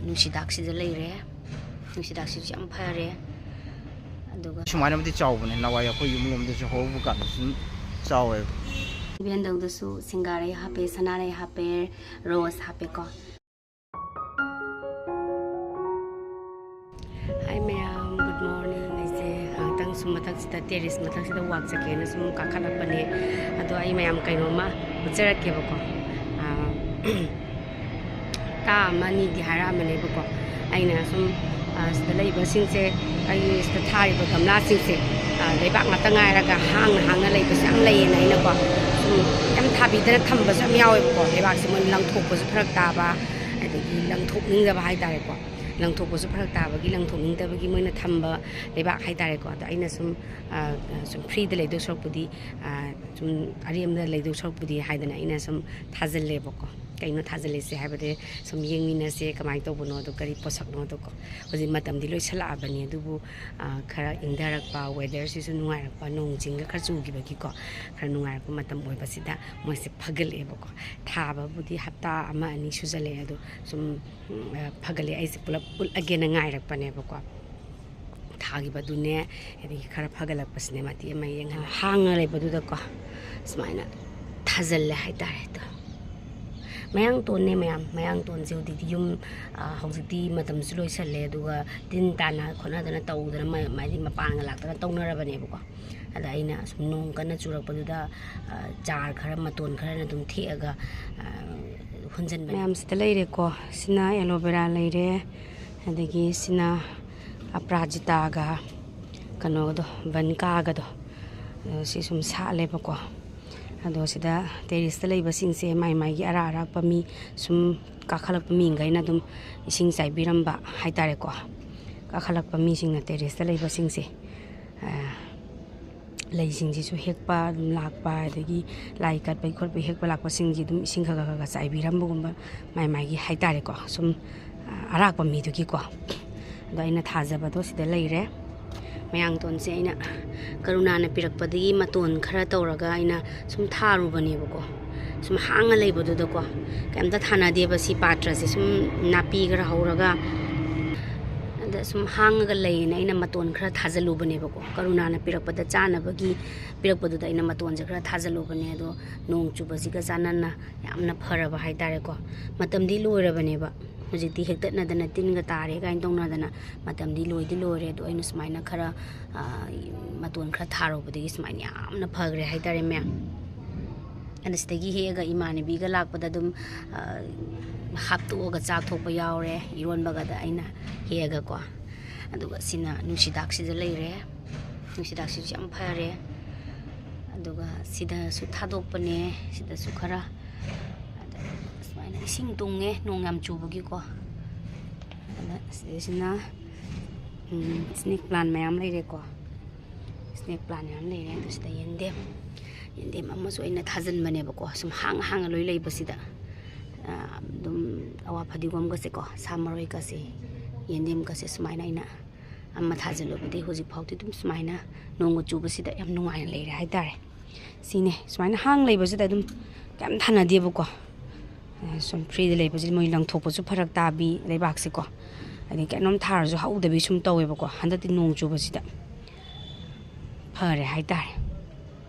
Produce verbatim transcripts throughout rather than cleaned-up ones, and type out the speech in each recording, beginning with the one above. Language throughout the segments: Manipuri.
ꯅꯨꯡꯁꯤꯗꯥꯛꯁꯤꯗ ꯂꯩꯔꯦ꯫ ꯅꯨꯡꯁꯤꯗꯥꯛꯁꯤꯁꯨ ꯌꯥꯝ ꯐꯔꯦ꯫ ꯑꯗꯨꯒ ꯁꯨꯃꯥꯏꯅꯕꯨꯗꯤ ꯆꯥꯎꯕꯅꯦ, ꯅꯋꯥꯏ ꯑꯩꯈꯣꯏ ꯌꯨꯝ ꯂꯣꯝꯗꯁꯨ ꯍꯧꯕ ꯀꯥꯟꯗ ꯁꯨꯝ ꯆꯥꯎꯋꯦꯕ꯫ ꯚꯦꯟꯗꯧꯗꯁꯨ ꯁꯤꯡꯒꯥꯔꯩ ꯍꯥꯞꯄꯦ, ꯁꯅꯥꯔꯩ ꯍꯥꯞꯄꯦ, ꯔꯣꯁ ꯍꯥꯞꯄꯦꯀꯣ꯫ ꯍꯥꯏ ꯃꯌꯥꯝ, ꯒꯨꯗ ꯃꯣꯔꯅꯤꯡ꯫ ꯑꯩꯁꯦ ꯉꯥꯏꯍꯥꯛꯇꯪ ꯁꯨꯝ ꯃꯊꯛꯁꯤꯗ, ꯇꯦꯔꯦꯁ ꯃꯊꯛꯁꯤꯗ ꯋꯥꯛ ꯆꯠꯀꯦꯅ ꯁꯨꯝ ꯀꯥꯈꯠꯂꯛꯄꯅꯦ꯫ ꯑꯗꯣ ꯑꯩ ꯃꯌꯥꯝ ꯀꯩꯅꯣꯝꯃ ꯎꯠꯆꯔꯛꯀꯦꯕꯀꯣ꯫ ꯑꯥ, ꯍꯞꯇꯥ ꯑꯃ ꯑꯅꯤꯗꯤ ꯍꯥꯏꯔꯛꯑꯝꯕꯅꯦꯕꯀꯣ꯫ ꯑꯩꯅ ꯁꯨꯝ, ꯑꯥ, ꯁꯤꯗ ꯂꯩꯕꯁꯤꯡꯁꯦ, ꯑꯩꯒꯤ ꯁꯤꯗ ꯊꯥꯔꯤꯕ ꯒꯝꯂꯥꯁꯤꯡꯁꯦ, ꯑꯥ, ꯂꯩꯕꯥꯛ ꯉꯥꯛꯇ ꯉꯥꯏꯔꯒ ꯍꯥꯡꯅ ꯍꯥꯡꯅ ꯂꯩꯕꯁꯦ ꯌꯥꯝ ꯂꯩꯌꯦꯅ ꯑꯩꯅꯀꯣ, ꯁꯨꯝ ꯌꯥꯝ ꯊꯥꯕꯤꯗꯅ ꯊꯝꯕꯁꯨ ꯌꯥꯝ ꯌꯥꯎꯋꯦꯕꯀꯣ꯫ ꯂꯩꯕꯥꯛꯁꯦ ꯃꯣꯏꯅ ꯂꯪꯊꯣꯛꯄꯁꯨ ꯐꯔꯛ ꯇꯥꯕ, ꯑꯗꯒꯤ ꯂꯪꯊꯣꯛꯅꯤꯡꯗꯕ ꯍꯥꯏꯇꯥꯔꯦꯀꯣ꯫ ꯂꯪꯊꯣꯛꯄꯁꯨ ꯐꯔꯛ ꯇꯥꯕꯒꯤ, ꯂꯪꯊꯣꯛꯅꯤꯡꯗꯕꯒꯤ ꯃꯣꯏꯅ ꯊꯝꯕ ꯂꯩꯕꯥꯛ ꯍꯥꯏꯇꯥꯔꯦꯀꯣ꯫ ꯑꯗꯣ ꯑꯩꯅ ꯁꯨꯝ, ꯑꯥ, ꯁꯨꯝ ꯐ꯭ꯔꯤꯗ ꯂꯩꯗꯧ ꯁꯔꯨꯛꯄꯨꯗꯤ, ꯑꯥ, ꯁꯨꯝ ꯑꯔꯦꯝꯕꯗ ꯂꯩꯗꯧ ꯁꯔꯨꯛꯄꯨꯗꯤ ꯍꯥꯏꯗꯅ ꯑꯩꯅ ꯁꯨꯝ ꯊꯥꯖꯤꯜꯂꯦꯕꯀꯣ꯫ ꯀꯩꯅꯣ ꯊꯥꯖꯤꯜꯂꯤꯁꯦ ꯍꯥꯏꯕꯗꯤ ꯁꯨꯝ ꯌꯦꯡꯃꯤꯟꯅꯁꯦ, ꯀꯃꯥꯏꯅ ꯇꯧꯕꯅꯣꯗꯣ, ꯀꯔꯤ ꯄꯣꯠꯁꯛꯅꯣꯗꯣꯀꯣ꯫ ꯍꯧꯖꯤꯛ ꯃꯇꯝꯗꯤ ꯂꯣꯏꯁꯜꯂꯛꯑꯕꯅꯤ, ꯑꯗꯨꯕꯨ, ꯑꯥ, ꯈꯔ ꯏꯪꯊꯔꯛꯄ, ꯋꯦꯗꯔꯁꯤꯁꯨ ꯅꯨꯡꯉꯥꯏꯔꯛꯄ, ꯅꯣꯡ ꯆꯤꯡꯒ ꯈꯔ ꯆꯨꯈꯤꯕꯒꯤꯀꯣ, ꯈꯔ ꯅꯨꯡꯉꯥꯏꯔꯛꯄ ꯃꯇꯝ ꯑꯣꯏꯕꯁꯤꯗ ꯃꯣꯏꯁꯦ ꯐꯒꯠꯂꯛꯑꯦꯕꯀꯣ꯫ ꯊꯥꯕꯕꯨꯗꯤ ꯍꯞꯇꯥ ꯑꯃ ꯑꯅꯤ ꯁꯨꯖꯜꯂꯛꯑꯦ, ꯑꯗꯣ ꯁꯨꯝ, ꯎꯝ, ꯑꯥ, ꯐꯒꯠꯂꯛꯑꯦ꯫ ꯑꯩꯁꯦ ꯄꯨꯂꯞ ꯎꯠꯂꯒꯦꯅ ꯉꯥꯏꯔꯛꯄꯅꯦꯕꯀꯣ꯫ ꯊꯥꯈꯤꯕꯗꯨꯅꯦ, ꯑꯗꯒꯤ ꯈꯔ ꯐꯒꯠꯂꯛꯄꯁꯤꯅꯦ ꯃꯇꯦꯛ ꯑꯃ ꯌꯦꯡꯍꯜꯂꯦ꯫ ꯍꯥꯡꯉ ꯂꯩꯕꯗꯨꯗꯀꯣ ꯁꯨꯃꯥꯏꯅ ꯊꯥꯖꯤꯜꯂꯦ ꯍꯥꯏꯇꯥꯔꯦ꯫ ꯑꯗꯣ ꯃꯌꯥꯡꯇꯣꯟꯅꯦ ꯃꯌꯥꯝ, ꯃꯌꯥꯡꯇꯣꯟꯁꯦ ꯍꯧꯖꯤꯛꯇꯤ ꯌꯨꯝ, ꯑꯥ, ꯍꯧꯖꯤꯛꯇꯤ ꯃꯇꯝꯁꯨ ꯂꯣꯏꯁꯜꯂꯦ, ꯑꯗꯨꯒ ꯇꯤꯟ ꯇꯥꯅ ꯈꯣꯠꯅꯗꯅ ꯇꯧꯗꯅ ꯃ-, ꯍꯥꯏꯗꯤ ꯃꯄꯥꯟꯒ ꯂꯥꯛꯇꯅ ꯇꯧꯅꯔꯕꯅꯦꯕꯀꯣ꯫ ꯑꯗ ꯑꯩꯅ ꯁꯨꯝ ꯅꯣꯡ ꯀꯟꯅ ꯆꯨꯔꯛꯄꯗꯨꯗ, ꯑꯥ, ꯆꯥꯔ ꯈꯔ, ꯃꯇꯣꯟ ꯈꯔꯅ ꯑꯗꯨꯝ ꯊꯦꯛꯑꯒ, ꯑꯥ, ꯍꯨꯟꯖꯟꯕꯅꯦ꯫ ꯃꯌꯥꯝꯁꯤꯗ ꯂꯩꯔꯦꯀꯣ꯫ ꯁꯤꯅ ꯑꯦꯂꯣꯕꯦꯔꯥ ꯂꯩꯔꯦ, ꯑꯗꯒꯤ ꯁꯤꯅ ꯑꯄ꯭ꯔꯥꯖꯤꯇꯥꯒ ꯀꯩꯅꯣꯒꯗꯣ, ꯕꯟꯀꯥꯒꯗꯣ, ꯑꯗꯣ ꯁꯤ ꯁꯨꯝ ꯁꯥꯠꯂꯦꯕꯀꯣ꯫ ꯑꯗꯣ ꯁꯤꯗ ꯇꯦꯔꯦꯁꯇ ꯂꯩꯕꯁꯤꯡꯁꯦ ꯃꯥꯏ ꯃꯥꯏꯒꯤ ꯑꯔꯥꯛ ꯑꯔꯥꯛꯄ ꯃꯤ ꯁꯨꯝ ꯀꯥꯈꯠꯂꯛꯄ ꯃꯤꯈꯩꯅ ꯑꯗꯨꯝ ꯏꯁꯤꯡ ꯆꯥꯏꯕꯤꯔꯝꯕ ꯍꯥꯏꯇꯥꯔꯦꯀꯣ꯫ ꯀꯥꯈꯠꯂꯛꯄ ꯃꯤꯁꯤꯡꯅ, ꯇꯦꯔꯦꯁꯇ ꯂꯩꯕꯁꯤꯡꯁꯦ, ꯑ, ꯂꯩꯁꯤꯡꯁꯤꯁꯨ ꯍꯦꯛꯄ ꯑꯗꯨꯝ ꯂꯥꯛꯄ, ꯑꯗꯒꯤ ꯂꯥꯏ ꯀꯠꯄꯒꯤ ꯈꯣꯠꯄꯒꯤ ꯍꯦꯛꯄ ꯂꯥꯛꯄꯁꯤꯡꯁꯤ ꯑꯗꯨꯝ ꯏꯁꯤꯡ ꯈꯔ ꯈꯔ ꯈꯔ ꯈꯔ ꯆꯥꯏꯕꯤꯔꯝꯕꯒꯨꯝꯕ, ꯃꯥꯏ ꯃꯥꯏꯒꯤ ꯍꯥꯏꯇꯥꯔꯦꯀꯣ, ꯁꯨꯝ, ꯑ, ꯑꯔꯥꯛꯄ ꯃꯤꯗꯨꯒꯤꯀꯣ꯫ ꯑꯗꯣ ꯑꯩꯅ ꯊꯥꯖꯕꯗꯣ ꯁꯤꯗ ꯂꯩꯔꯦ꯫ ꯃꯌꯥꯡꯇꯣꯟꯁꯦ ꯑꯩꯅ ꯀꯔꯨꯅꯥꯅ ꯄꯤꯔꯛꯄꯗꯒꯤ ꯃꯇꯣꯟ ꯈꯔ ꯇꯧꯔꯒ ꯑꯩꯅ ꯁꯨꯝ ꯊꯥꯔꯨꯕꯅꯦꯕꯀꯣ꯫ ꯁꯨꯝ ꯍꯥꯡꯉ ꯂꯩꯕꯗꯨꯗꯀꯣ, ꯀꯩꯝꯇ ꯊꯥꯅꯗꯦꯕ ꯁꯤ ꯄꯥꯇ꯭ꯔꯁꯦ꯫ ꯁꯨꯝ ꯅꯥꯄꯤ ꯈꯔ ꯍꯧꯔꯒ, ꯑꯗ ꯁꯨꯝ ꯍꯥꯡꯉꯒ ꯂꯩꯌꯦꯅ ꯑꯩꯅ ꯃꯇꯣꯟ ꯈꯔ ꯊꯥꯖꯤꯜꯂꯨꯕꯅꯦꯕꯀꯣ꯫ ꯀꯔꯨꯅꯥꯅ ꯄꯤꯔꯛꯄꯗ, ꯆꯥꯅꯕꯒꯤ ꯄꯤꯔꯛꯄꯗꯨꯗ ꯑꯩꯅ ꯃꯇꯣꯟꯁꯦ ꯈꯔ ꯊꯥꯖꯤꯜꯂꯨꯕꯅꯦ꯫ ꯑꯗꯣ ꯅꯣꯡ ꯆꯨꯕꯁꯤꯒ ꯆꯥꯟꯅꯅ ꯌꯥꯝꯅ ꯐꯔꯕ ꯍꯥꯏꯇꯥꯔꯦꯀꯣ꯫ ꯃꯇꯝꯗꯤ ꯂꯣꯏꯔꯕꯅꯦꯕ꯫ ꯍꯧꯖꯤꯛꯇꯤ ꯍꯦꯛꯇꯠꯅꯗꯅ ꯇꯤꯟꯒ ꯇꯥꯔꯦ ꯀꯥꯏꯅ ꯇꯧꯅꯗꯅ ꯃꯇꯝꯗꯤ ꯂꯣꯏꯗꯤ ꯂꯣꯏꯔꯦ꯫ ꯑꯗꯣ ꯑꯩꯅ ꯁꯨꯃꯥꯏꯅ ꯈꯔ, ꯑ, ꯃꯇꯣꯟ ꯈꯔ ꯊꯥꯔꯨꯕꯗꯒꯤ ꯁꯨꯃꯥꯏꯅ ꯌꯥꯝꯅ ꯐꯈ꯭ꯔꯦ ꯍꯥꯏꯇꯥꯔꯦ ꯃꯌꯥꯝ꯫ ꯑꯗ ꯁꯤꯗꯒꯤ ꯍꯦꯛꯑꯒ ꯏꯃꯥꯟꯅꯕꯤꯒ ꯂꯥꯛꯄꯗ ꯑꯗꯨꯝ, ꯑ, ꯍꯥꯞꯇꯣꯛꯑꯒ ꯆꯥꯛ ꯊꯣꯛꯄ ꯌꯥꯎꯔꯦ, ꯏꯔꯣꯟꯕꯒꯗ ꯑꯩꯅ ꯍꯦꯛꯑꯒꯀꯣ꯫ ꯑꯗꯨꯒ ꯁꯤꯅ ꯅꯨꯡꯁꯤꯗꯥꯛꯁꯤꯗ ꯂꯩꯔꯦ꯫ ꯅꯨꯡꯁꯤꯗꯥꯛꯁꯤꯁꯨ ꯌꯥꯝ ꯐꯔꯦ꯫ ꯑꯗꯨꯒ ꯁꯤꯗꯁꯨ ꯊꯥꯗꯣꯛꯄꯅꯦ, ꯁꯤꯗꯁꯨ ꯈꯔ꯫ ꯑꯗ ꯁꯨꯃꯥꯏꯅ ꯏꯁꯤꯡ ꯇꯨꯡꯉꯦ, ꯅꯣꯡ ꯌꯥꯝ ꯆꯨꯕꯒꯤꯀꯣ꯫ ꯑꯗ ꯁꯤꯗꯩꯁꯤꯅ, ꯎꯝ, snake plant ꯃꯌꯥꯝ ꯂꯩꯔꯦꯀꯣ꯫ Snake plant ꯃꯌꯥꯝ ꯂꯩꯔꯦ꯫ ꯑꯗꯨ ꯁꯤꯗ ꯌꯦꯟꯗꯦꯝ, ꯌꯦꯟꯗꯦꯝ ꯑꯃꯁꯨ ꯑꯩꯅ ꯊꯥꯖꯤꯟꯕꯅꯦꯕꯀꯣ꯫ ꯁꯨꯝ ꯍꯥꯡꯉ ꯍꯥꯡꯉ ꯂꯣꯏ ꯂꯩꯕꯁꯤꯗ, ꯑ, ꯑꯗꯨꯝ ꯑꯋꯥ ꯐꯗꯤꯒꯣꯝꯒꯁꯦꯀꯣ, ꯁꯥ ꯃꯔꯣꯏꯒꯁꯦ, ꯌꯦꯟꯗꯦꯝꯒꯁꯦ ꯁꯨꯃꯥꯏꯅ ꯑꯩꯅ ꯑꯃ ꯊꯥꯖꯤꯜꯂꯨꯕꯗꯤ ꯍꯧꯖꯤꯛ ꯐꯥꯎꯗꯤ ꯑꯗꯨꯝ ꯁꯨꯃꯥꯏꯅ ꯅꯣꯡꯒ ꯆꯨꯕꯁꯤꯗ ꯌꯥꯝ ꯅꯨꯡꯉꯥꯏꯅ ꯂꯩꯔꯦ ꯍꯥꯏꯇꯥꯔꯦ꯫ ꯁꯤꯅꯦ, ꯁꯨꯃꯥꯏꯅ ꯍꯥꯡ ꯂꯩꯕꯁꯤꯗ ꯑꯗꯨꯝ ꯀꯩꯝ ꯊꯥꯅꯗꯦꯕꯀꯣ꯫ ꯑ, ꯁꯨꯝ freeꯗ ꯂꯩꯕꯁꯤꯗ ꯃꯣꯏ ꯂꯪꯊꯣꯛꯄꯁꯨ ꯐꯔꯛ ꯇꯥꯕꯤ ꯂꯩꯕꯥꯛꯁꯦꯀꯣ꯫ ꯑꯗꯩ ꯀꯩꯅꯣꯝ ꯊꯥꯔꯁꯨ ꯍꯧꯗꯕꯤ ꯁꯨꯝ ꯇꯧꯋꯦꯕꯀꯣ꯫ ꯍꯟꯗꯛꯇꯤ ꯅꯣꯡ ꯆꯨꯕꯁꯤꯗ ꯐꯔꯦ ꯍꯥꯏꯇꯥꯔꯦ꯫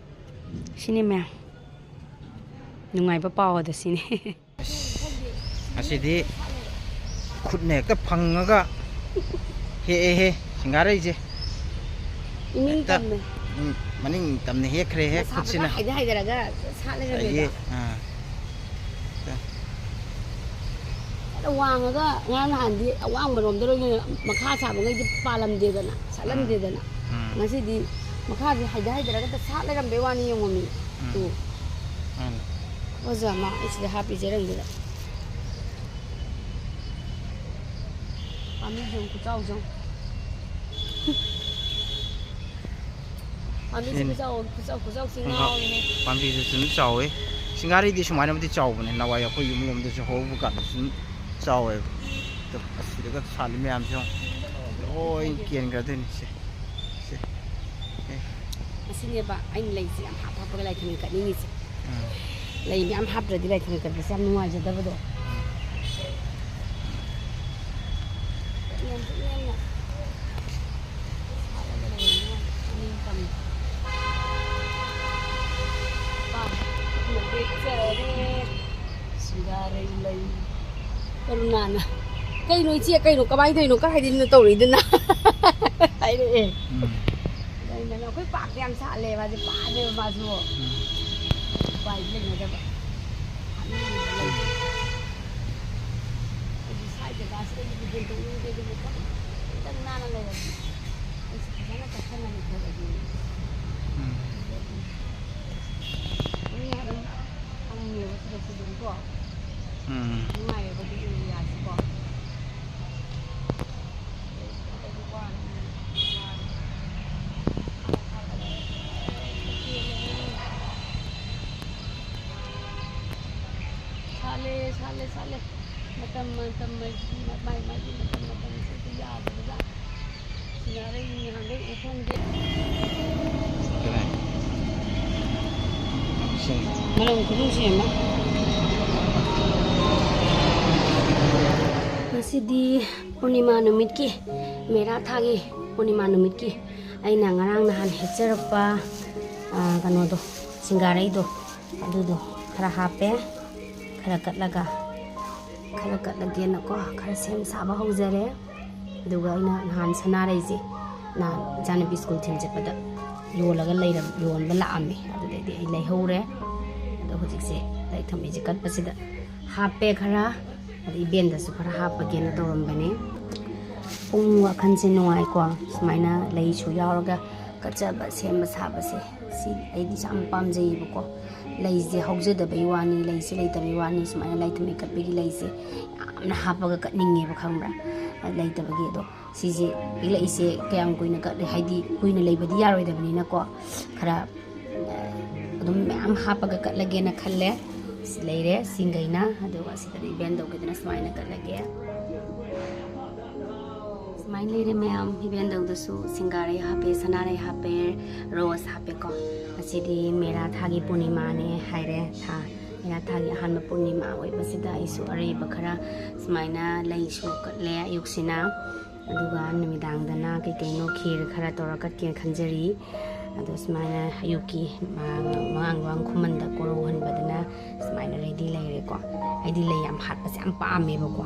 ꯁꯤꯅꯦ ꯃꯌꯥꯝ, ꯅꯨꯡꯉꯥꯏꯕ ꯄꯥꯎ ꯑꯗꯣ ꯁꯤꯅꯦ꯫ ꯑꯁ, ꯉꯁꯤꯗꯤ ꯈꯨꯠꯅ ꯍꯦꯛꯇ ꯐꯪꯉꯒ ꯍꯦꯛꯑꯦꯍꯦ ꯁꯤꯡꯒꯥꯔꯩꯁꯦ꯫ ꯏꯅꯤꯡ ꯍꯦꯛꯇ ꯇꯝꯅ ꯎꯝ, ꯃꯅꯤꯡ ꯇꯝꯅ ꯍꯦꯛꯈ꯭ꯔꯦꯍꯦ ꯃꯁꯥ ꯐꯖꯅ ꯈꯨꯠꯁꯤꯅ꯫ ꯍꯥꯏꯗ ꯍꯥꯏꯗꯔꯒ ꯁꯥꯠ ꯑꯗꯒꯤ ꯂꯩꯔꯝꯃꯦꯕ꯫ ꯑꯥ, ꯐꯖꯅ ꯋꯥꯡꯉꯒ ꯉꯔꯥꯡ ꯅꯍꯥꯟꯗꯤ ꯑꯋꯥꯡꯕꯔꯣꯝꯗ ꯂꯣꯏꯅ ꯃꯈꯥ ꯁꯥꯕꯉꯩꯗꯤ ꯄꯥꯜꯂꯝꯗꯦꯗꯅ, ꯁꯥꯠꯂꯝꯗꯦꯗꯅ꯫ ꯎꯝ. ꯉꯁꯤꯗꯤ ꯃꯈꯥꯁꯦ ꯍꯥꯏꯗ ꯍꯥꯏꯗꯔꯒ ꯁꯥꯠ ꯂꯩꯔꯝꯕꯩ ꯋꯥꯅꯤ, ꯌꯦꯡꯉꯣ ꯃꯤ꯫ ꯎꯝ. ꯇꯨ ꯃꯥꯅꯤ. ꯐꯖ ꯑꯃ ꯑꯩ ꯁꯤꯗ ꯍꯥꯞꯄꯤꯁꯦ ꯔꯪꯗꯨꯗ꯫ ꯄꯥꯝꯕꯤꯁꯦ ꯌꯦꯡꯉꯨ, ꯈꯨꯆꯥꯎꯁꯦ ꯌꯦꯡꯉꯨ꯫ ꯄꯥꯝꯕꯤꯁꯦ ꯁꯤꯅꯤ. ꯈꯨꯆꯥꯎ, ꯈꯨꯆꯥꯎ, ꯈꯨꯆꯥꯎꯁꯦ ꯈꯣꯡꯒ꯭ꯔꯥꯎ. ꯉꯥꯎꯔꯦꯍꯦ꯫ ꯄꯥꯝꯕꯤꯁꯨ ꯑꯗꯨꯝ ꯆꯥꯎꯋꯦ꯫ ꯁꯤꯡꯒꯥꯔꯩꯗꯤ ꯁꯨꯃꯥꯏꯅꯕꯨꯗꯤ ꯆꯥꯎꯕꯅꯦ, ꯅꯍꯥꯟꯋꯥꯏ ꯑꯩꯈꯣꯏ ꯌꯨꯝ ꯂꯣꯝꯗꯁꯨ ꯍꯧꯕ ꯀꯥꯟꯗꯁꯨ ꯑꯗꯨꯝ ꯆꯥꯎꯋꯦꯕ꯫ ꯑꯗꯣ ꯑꯁꯤꯗꯒ ꯁꯥꯠꯂꯤ ꯃꯌꯥꯝꯁꯦ ꯌꯦꯡꯉꯣ꯫ ꯂꯣꯏ ꯀꯦꯟꯈ꯭ꯔꯗꯣꯏꯅꯤ ꯁꯦ꯫ ꯁꯦ. ꯑꯦ. ꯑꯁꯤꯅꯦꯕ ꯑꯩꯅ ꯂꯩꯁꯦ ꯌꯥꯝ ꯍꯥꯞ ꯍꯥꯞꯄꯒ ꯂꯥꯏ ꯊꯝꯃꯤ ꯀꯠꯅꯤꯡꯉꯤꯁꯦ꯫ ꯎꯝ. ꯂꯩ ꯃꯌꯥꯝ ꯍꯥꯞꯇ꯭ꯔꯗꯤ ꯂꯥꯏ ꯊꯥꯡꯒꯠ ꯀꯠꯄꯁꯦ ꯌꯥꯝ ꯅꯨꯡꯉꯥꯏꯖꯗꯕꯗꯣ꯫ ꯌꯥꯝ ꯄꯨꯛꯅꯤꯡ ꯌꯥꯝꯅ ꯁꯥꯔꯒ ꯂꯩꯔꯝꯃꯤ ꯋꯥꯅꯤ꯫ ꯄꯨꯛꯅꯤꯡ ꯇꯝꯅ꯫ ꯄꯥꯝꯅ ꯄꯦꯛꯆꯔꯦ꯫ ꯁꯤꯡꯒꯥꯔꯩ ꯂꯩ꯫ ꯀꯔꯨꯅꯥꯅ, "ꯀꯩꯅꯣ ꯏꯆꯦ, ꯀꯩꯅꯣ, ꯀꯃꯥꯏꯅ ꯇꯧꯔꯤꯅꯣ? ꯀꯥꯏꯗꯩꯅꯣ ꯇꯧꯔꯛꯏꯗꯨꯅ?" ꯍꯥꯏꯔꯛꯑꯦ꯫ ꯎꯝ꯫ ꯑꯗ ꯑꯩꯅ, "ꯑꯩꯈꯣꯏ ꯄꯥꯛꯇ ꯌꯥꯝ ꯁꯥꯠꯂꯦꯕ", ꯃꯥꯁꯦ ꯄꯥꯝꯃꯦꯕ ꯃꯥꯁꯨ꯫ ꯎꯝ꯫ ꯎꯄꯥꯏꯗꯤ ꯂꯩꯅꯗꯕ꯫ ꯍꯥꯞꯅꯤꯡꯉꯤꯕ ꯂꯩ꯫ ꯑꯩꯗꯤ ꯁ꯭ꯋꯥꯏ ꯖꯒꯥꯁꯤꯗꯒꯤꯗꯤ ꯍꯦꯟꯗꯣꯛꯅꯤꯡꯗꯦ, ꯑꯗꯨꯕꯨ ꯈꯤꯇꯪ ꯅꯥꯟꯅ ꯂꯩꯔꯗꯤ ꯑꯩꯁꯨ ꯐꯖꯅ ꯆꯠꯁꯟꯅꯅꯤ ꯈꯜꯂꯗꯤ꯫ ꯎꯝ꯫ ꯃꯤ ꯑꯗꯨꯝ ꯐꯪꯉꯦꯕ ꯁꯤꯗꯁꯨ ꯑꯗꯨꯝ ꯀꯣ꯫ ꯎꯝ꯫ ꯅꯨꯡꯉꯥꯏꯌꯦꯕ ꯑꯗꯨ ꯑꯦꯔꯤꯌꯥꯁꯤꯀꯣ꯫ ꯁꯥꯠꯂꯦ, ꯁꯥꯠꯂꯦ, ꯁꯥꯠꯂꯦ꯫ ꯃꯇꯝ, ꯃꯇꯝ, ꯃꯥꯏ, ꯃꯥꯏ, ꯃꯥꯏꯒꯤ ꯃꯇꯝ, ꯃꯇꯝꯁꯤꯗ ꯌꯥꯗꯕꯖꯥꯠꯅꯤ꯫ ꯁꯤꯡꯒꯥꯔꯩ ꯅꯍꯥꯟꯈꯩ ꯎ ꯐꯪꯗꯦ꯫ ꯃꯅꯝ ꯈꯨꯅꯨꯡꯁꯤ ꯑꯃ꯫ ꯉꯁꯤꯗꯤ ꯄꯨꯔꯅꯤꯃꯥ ꯅꯨꯃꯤꯠꯀꯤ, ꯃꯦꯔꯥ ꯊꯥꯒꯤ ꯄꯨꯔꯅꯤꯃꯥ ꯅꯨꯃꯤꯠꯀꯤ ꯑꯩꯅ ꯉꯔꯥꯡ ꯅꯍꯥꯟ ꯍꯦꯛꯆꯔꯛꯄ, ꯑ, ꯀꯩꯅꯣꯗꯣ, ꯁꯤꯡꯒꯥꯔꯩꯗꯣ, ꯑꯗꯨꯗꯣ ꯈꯔ ꯍꯥꯞꯄꯦ꯫ ꯈꯔ ꯀꯠꯂꯒ, ꯈꯔ ꯀꯠꯂꯒꯦꯅꯀꯣ, ꯈꯔ ꯁꯦꯝ ꯁꯥꯕ ꯍꯧꯖꯔꯦ꯫ ꯑꯗꯨꯒ ꯑꯩꯅ ꯅꯍꯥꯟ ꯁꯅꯥꯔꯩꯁꯦ, ꯅꯍꯥꯟ ꯏꯆꯥꯅꯨꯄꯤ ꯁ꯭ꯀꯨꯜ ꯊꯤꯟ ꯆꯠꯄꯗ ꯌꯣꯜꯂꯒ ꯂꯩꯔꯝ-, ꯌꯣꯟꯕ ꯂꯥꯛꯑꯝꯃꯦ꯫ ꯑꯗꯨꯗꯩꯗꯤ ꯑꯩ ꯂꯩꯍꯧꯔꯦ꯫ ꯑꯗꯣ ꯍꯧꯖꯤꯛꯁꯦ ꯂꯥꯏ ꯊꯝꯕꯤꯁꯦ ꯀꯠꯄꯁꯤꯗ ꯍꯥꯞꯄꯦ ꯈꯔ, ꯑꯗꯩ ꯏꯕꯦꯟꯗꯁꯨ ꯈꯔ ꯍꯥꯞꯄꯒꯦꯅ ꯇꯧꯔꯝꯕꯅꯦ꯫ ꯄꯨꯡ ꯋꯥꯈꯜꯁꯦ ꯅꯨꯡꯉꯥꯏꯀꯣ, ꯁꯨꯃꯥꯏꯅ ꯂꯩꯁꯨ ꯌꯥꯎꯔꯒ ꯀꯠꯆꯕ, ꯁꯦꯝꯕ ꯁꯥꯕꯁꯦ꯫ ꯁꯤ ꯑꯩꯗꯤ ꯌꯥꯝ ꯄꯥꯝꯖꯩꯌꯦꯕꯀꯣ꯫ ꯂꯩꯁꯦ ꯍꯧꯖꯗꯕꯩ ꯋꯥꯅꯤ, ꯂꯩꯁꯦ ꯂꯩꯇꯕꯩ ꯋꯥꯅꯤ, ꯁꯨꯃꯥꯏꯅ ꯂꯥꯏ ꯊꯝꯕꯤ ꯀꯠꯄꯒꯤ ꯂꯩꯁꯦ ꯌꯥꯝꯅ ꯍꯥꯞꯄꯒ ꯀꯠꯅꯤꯡꯉꯦꯕ, ꯈꯪꯕ꯭ꯔꯥ? ꯂꯩꯇꯕꯒꯤ꯫ ꯑꯗꯣ ꯁꯤꯁꯦ ꯄꯤꯛꯂꯛꯏꯁꯦ ꯀꯌꯥꯝ ꯀꯨꯏꯅ ꯀꯠꯂꯦ, ꯍꯥꯏꯗꯤ ꯀꯨꯏꯅ ꯂꯩꯕꯗꯤ ꯌꯥꯔꯣꯏꯗꯕꯅꯤꯅꯀꯣ, ꯈꯔ, ꯑ, ꯑꯗꯨꯝ ꯃꯌꯥꯝ ꯍꯥꯞꯄꯒ ꯀꯠꯂꯒꯦꯅ ꯈꯜꯂꯦ꯫ ꯁꯤ ꯂꯩꯔꯦ ꯁꯤꯡꯒꯩꯅ, ꯑꯗꯨꯒ ꯁꯤꯗꯅ ꯏꯕꯦꯟ ꯇꯧꯒꯦꯗꯅ ꯁꯨꯃꯥꯏꯅ ꯀꯠꯂꯒꯦ꯫ ꯁꯨꯃꯥꯏꯅ ꯂꯩꯔꯦ ꯃꯌꯥꯝ, ꯏꯕꯦꯟꯗꯧꯗꯁꯨ ꯁꯤꯡꯒꯥꯔꯩ ꯍꯥꯞꯄꯦ, ꯁꯅꯥꯔꯩ ꯍꯥꯞꯄꯦ, ꯔꯣꯁ ꯍꯥꯞꯄꯦꯀꯣ꯫ ꯉꯁꯤꯗꯤ ꯃꯦꯔꯥ ꯊꯥꯒꯤ ꯄꯨꯔꯅꯤꯃꯥꯅꯦ ꯍꯥꯏꯔꯦ, ꯊꯥ ꯃꯦꯔꯥ ꯊꯥꯒꯤ ꯑꯍꯥꯟꯕ ꯄꯨꯔꯅꯤꯃꯥ ꯑꯣꯏꯕꯁꯤꯗ ꯑꯩꯁꯨ ꯑꯔꯩꯕ ꯈꯔ ꯁꯨꯃꯥꯏꯅ ꯂꯩꯁꯨ ꯀꯠꯂꯦ ꯑꯌꯨꯛꯁꯤꯅ, ꯑꯗꯨꯒ ꯅꯨꯃꯤꯗꯥꯡꯗꯅ ꯀꯩ ꯀꯩꯅꯣ ꯈꯦꯔ ꯈꯔ ꯇꯧꯔ ꯀꯠꯀꯦꯅ ꯈꯟꯖꯔꯤ꯫ ꯑꯗꯣ ꯁꯨꯃꯥꯏꯅ ꯑꯌꯨꯛꯀꯤ, ꯑ, ꯃꯉꯥꯡ ꯈꯨꯃꯟꯗ ꯀꯣꯔꯧ ꯍꯟꯕꯗꯅ ꯁꯨꯃꯥꯏꯅ ꯔꯦꯗꯤ ꯂꯩꯔꯦꯀꯣ꯫ ꯑꯩꯗꯤ ꯂꯩ ꯌꯥꯝ ꯍꯥꯠꯄꯁꯦ ꯌꯥꯝ ꯄꯥꯝꯃꯦꯕꯀꯣ꯫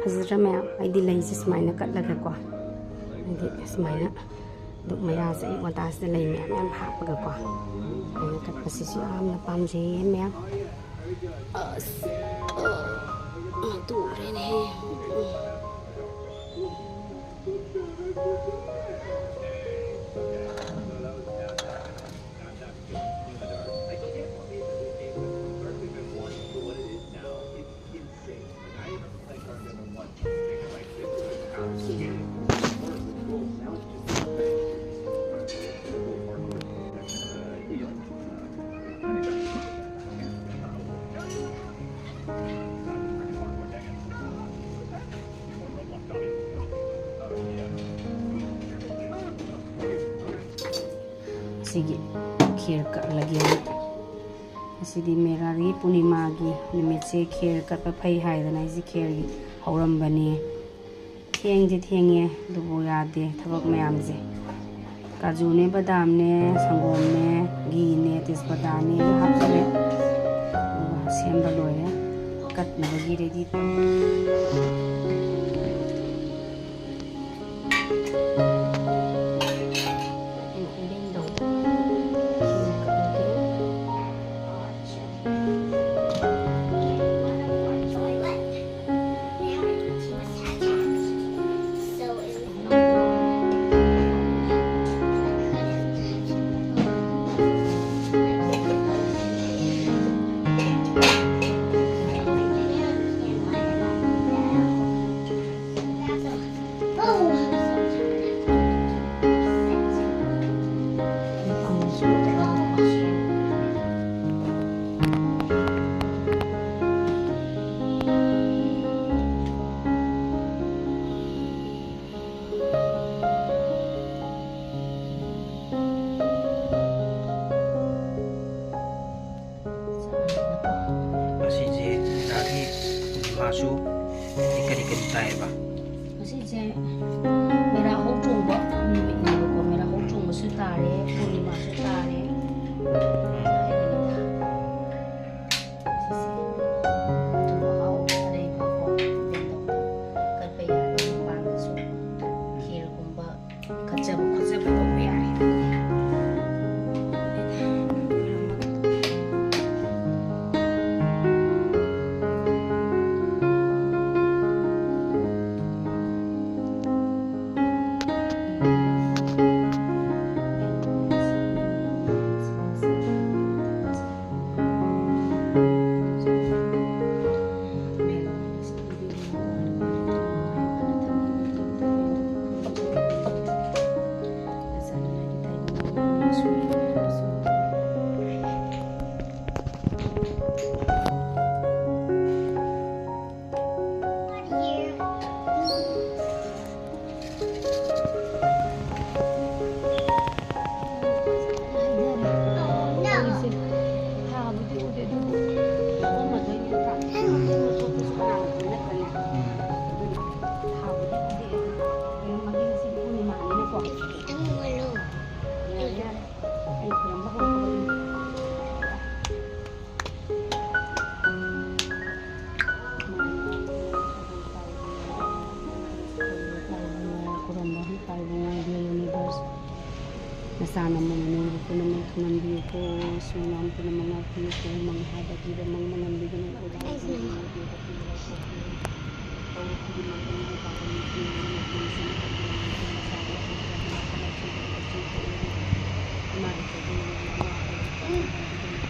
ꯐꯖꯗ꯭ꯔꯥ ꯃꯌꯥꯝ? ꯑꯩꯗꯤ ꯂꯩꯁꯦ ꯁꯨꯃꯥꯏꯅ ꯀꯠꯂꯒꯀꯣ, ꯍꯥꯏꯗꯤ ꯁꯨꯃꯥꯏꯅ ꯗꯨꯛ ꯃꯌꯥꯁꯦ ꯑꯌꯨꯛ ꯉꯟꯇꯥꯁꯤꯗ ꯂꯩ ꯃꯌꯥꯝ ꯃꯌꯥꯝ ꯍꯥꯞꯄꯒꯀꯣ, ꯑꯩꯅ ꯀꯠꯄꯁꯤꯁꯨ ꯌꯥꯝꯅ ꯄꯥꯝꯖꯩꯌꯦ ꯃꯌꯥꯝ꯫ ꯑꯁ, ꯑ, ꯇꯣꯛꯈ꯭ꯔꯦꯅꯦꯍꯦ꯫ ꯑꯁꯤꯒꯤ ꯈꯦꯔ ꯀꯠꯂꯒꯦ꯫ ꯑꯁꯤꯗꯤ ꯃꯦꯔꯥꯒꯤ ꯄꯨꯔꯅꯤꯃꯥꯒꯤ ꯅꯨꯃꯤꯠꯁꯦ ꯈꯦꯔ ꯀꯠꯄ ꯐꯩ ꯍꯥꯏꯗꯅ ꯑꯩꯁꯦ ꯈꯦꯔꯒꯤ ꯍꯧꯔꯝꯕꯅꯤ꯫ ꯊꯦꯡꯗꯤ ꯊꯦꯡꯉꯦ, ꯑꯗꯨꯕꯨ ꯌꯥꯗꯦ ꯊꯕꯛ ꯃꯌꯥꯝꯁꯦ꯫ ꯀꯥꯖꯨꯅꯦ, ꯕꯗꯥꯝꯅꯦ, ꯁꯪꯒꯣꯝꯅꯦ, ꯘꯤꯅꯦ, ꯇꯦꯖꯄꯇꯥꯅꯦ ꯂꯣꯏ ꯍꯥꯞꯆꯜꯂꯦ꯫ ꯑꯗꯨꯒ ꯁꯦꯝꯕ ꯂꯣꯏꯔꯦ, ꯀꯠꯅꯕꯒꯤ ꯔꯦꯗꯤ ꯇꯧꯔꯦ꯫ ꯀꯔꯤ ꯀꯔꯤ ꯇꯥꯏꯌꯦꯕ? ꯉꯁꯤꯁꯦ ꯃꯦꯔꯥ ꯍꯧꯆꯣꯡꯕ ꯅꯨꯃꯤꯠꯅꯦꯕꯀꯣ꯫ ꯃꯦꯔꯥ ꯍꯧꯆꯣꯡꯕꯁꯨ ꯇꯥꯔꯦ, ꯄꯨꯔꯅꯤꯃꯥꯁꯨ ꯇꯥꯔꯦ꯫ ꯉꯁꯤꯁꯦ ꯑꯊꯨꯝ ꯑꯍꯥꯎ ꯑꯔꯩꯕꯀꯣ, ꯕꯦꯟꯗꯧꯗ ꯀꯠꯄ ꯌꯥꯕ ꯃꯄꯥꯟꯗꯁꯨ ꯈꯦꯔꯒꯨꯝꯕ ꯈꯠꯆꯕ ꯈꯣꯠꯆꯕ ꯇꯧꯕ ꯌꯥꯔꯦ꯫ ꯈꯨꯔꯨꯝꯕ ꯍꯩ ꯄꯥꯏꯕ ꯉꯥꯏꯕ ꯌꯨꯅꯤꯚꯔꯁ ꯃꯆꯥ ꯅꯝꯕ ꯃꯅꯨꯡꯗ ꯄꯨꯝꯅꯃꯛ ꯊꯨꯡꯍꯟꯕꯤꯌꯨꯀꯣ꯫ ꯁꯣꯝꯅ ꯄꯨꯝꯅꯃꯛ ꯉꯥꯛꯄꯤꯌꯨꯀꯣ꯫ ꯃꯪ ꯍꯥꯏꯕ ꯄꯤꯕ ꯃꯪ ꯃꯪꯍꯟꯕꯤꯒꯅꯨ꯫